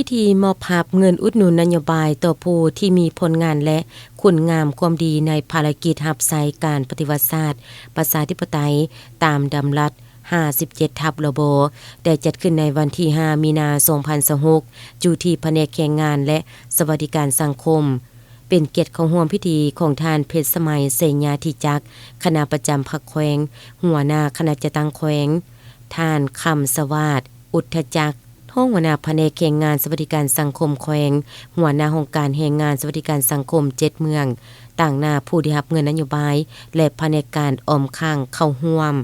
ພິທີມອບຮັບເງິນອຸດໜູນນະໂຍບາຍຕໍ່ຜູ້ທີ່ມີຜົນງານ ແລະ ຄຸນງາມຄວາມດີໃນພາລະກິດຮັບໃຊ້ການປະຕິວັດຊາດປະຊາທິປະໄຕ ຕາມດຳລັດຫ້າສິບເຈັດທັບ ລບ ໄດ້ຈັດຂຶ້ນໃນວັນທີຫ້າ ມີນາ ສອງພັນຊາວຫົກ ຢູ່ທີ່ພະແນກແຮງງານ ແລະ ສະຫວັດດີການສັງຄົມ. ເປັນກຽດເຂົ້າຮ່ວມພິທີຂອງທ່ານ ເພັດສະໄໝ ໄຊຍາທິຈັກ ຄະນະປະຈຳພັກແຂວງ, ຫົວໜ້າຄະນະຈັດຕັ້ງແຂວງ, ທ່ານ ຄຳສະຫວາດ ອຸດທະຈັກ ຮອງຫົວໜ້າພະແນກແຮງງານສະຫວັດດີການສັງຄົມແຂວງ, ຫົວໜ້າຫ້ອງການແຮງງານສະຫວັດດີການສັງຄົມເຈັດເມືອງ, ຕາງໜ້າຜູ້ໄດ້ຮັບເງິນນະໂຍບາຍ ແລະ ພະແນກການອອມຄ້າງເຂົ້າຮ່ວມ.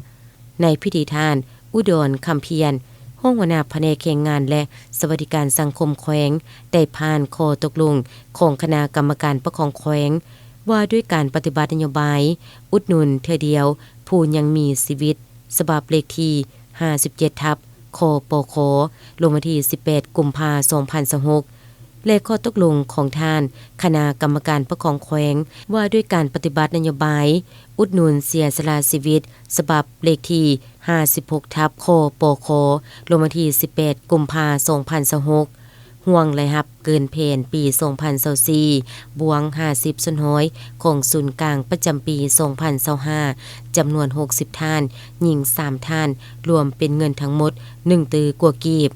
ໃນພິທີທ່ານ ອຸດອນ ຄຳພຽນ ຮອງຫົວໜ້າພະແນກແຮງງານ ແລະ ສະຫວັດດີການສັງຄົມແຂວງ ໄດ້ຜ່ານຂໍ້ຕົກລົງຂອງຄະນະກຳມະການປົກຄອງແຂວງ ວ່າດ້ວຍການປະຕິບັດນະໂຍບາຍອຸດໜູນເທື່ອດຽວຜູ້ຍັງມີຊີວິດ ສະບັບເລກທີຫ້າສິບເຈັດທັບ ຄປຄ ລົງວັນທີສິບແປດ ກຸມພາ ສອງພັນຊາວຫົກ ແລະ ຂໍ້ຕົກລົງຂອງທ່ານຄະນະກຳມະການປົກຄອງແຂວງ ວ່າດ້ວຍການປະຕິບັດນະໂຍບາຍອຸດໜູນເສຍສະຫຼະຊີວິດ ສະບັບເລກທີຫ້າສິບຫົກທັບ ຄປຄ ລົງວັນທີສິບແປດ ກຸມພາ ສອງພັນຊາວຫົກ ຮ່ວງລາຍຮັບເກີນແຜນປີສອງພັນຊາວສີ່ ບວກຫ້າສິບສ່ວນຮ້ອຍຂອງສູນກາງປະຈຳປີສອງພັນຊາວຫ້າ ຈຳນວນຫົກສິບທ່ານ, ຍິງສາມທ່ານ, ລວມເປັນເງິນທັງໝົດໜຶ່ງຕື້ກວ່າກີບ.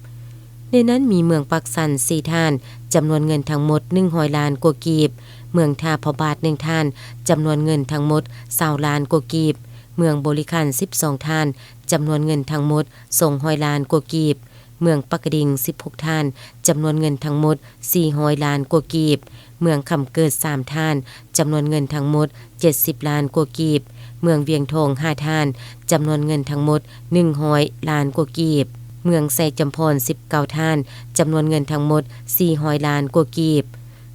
ໃນນັ້ນມີເມືອງປາກຊັນສີ່ທ່ານ, ຈຳນວນເງິນທັງໝົດໜຶ່ງຮ້ອຍລ້ານກວ່າກີບ, ເມືອງທ່າພະບາດໜຶ່ງທ່ານ, ຈຳນວນເງິນທັງໝົດຊາວລ້ານກວ່າກີບ, ເມືອງບໍລິຄັນສິບສອງທ່ານ, ຈຳນວນເງິນທັງໝົດສອງຮ້ອຍລ້ານກວ່າກີບ, ເມືອງປາກກະດິງສິບຫົກທ່ານ, ຈຳນວນເງິນທັງໝົດສີ່ຮ້ອຍລ້ານກວ່າກີບ, ເມືອງຄຳເກີດສາມທ່ານ, ຈຳນວນເງິນທັງໝົດເຈັດສິບລ້ານກວ່າກີບ, ເມືອງວຽງທອງຫ້າທ່ານ, ຈຳນວນເງິນທັງໝົດໜຶ່ງຮ້ອຍລ້ານກວ່າກີບ, ເມືອງໄຊຈຳພອນສິບເກົ້າທ່ານ, ຈຳນວນເງິນທັງໝົດສີ່ຮ້ອຍລ້ານກວ່າກີບ.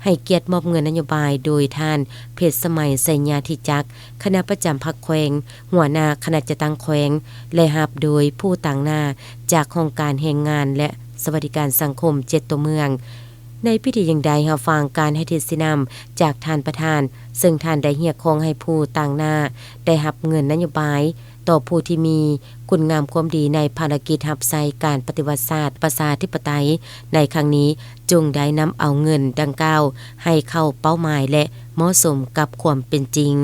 ໃຫ້ກຽດມອບເງິນນະໂຍບາຍໂດຍທ່ານ ເພັດສະໄໝ ໄຊຍາທິຈັກ ຄະນະປະຈຳພັກແຂວງ, ຫົວໜ້າຄະນະຈັດຕັ້ງແຂວງ ແລະ ຮັບໂດຍຜູ້ຕາງໜ້າຈາກຫ້ອງການແຮງງານ ແລະ ສະຫວັດດີການສັງຄົມເຈັດຕົວເມືອງ. ໃນພິທີຍັງໄດ້ຮັບຟັງການໃຫ້ທິດຊີ້ນຳຈາກທ່ານປະທານ, ເຊິ່ງທ່ານໄດ້ຮຽກຮ້ອງໃຫ້ຜູ້ຕາງໜ້າໄດ້ຮັບເງິນນະໂຍບາຍຕໍ່ຜູ້ທີ່ມີຄຸນງາມຄວາມດີໃນພາລະກິດຮັບໃຊ້ການປະຕິວັດຊາດປະຊາທິປະໄຕໃນຄັ້ງນີ້ ຈົ່ງໄດ້ນຳເອົາເງິນດັ່ງກ່າວໃຫ້ເຂົ້າເປົ້າໝາຍ ແລະ ເໝາະສົມກັບຄວາມເປັນຈິງ.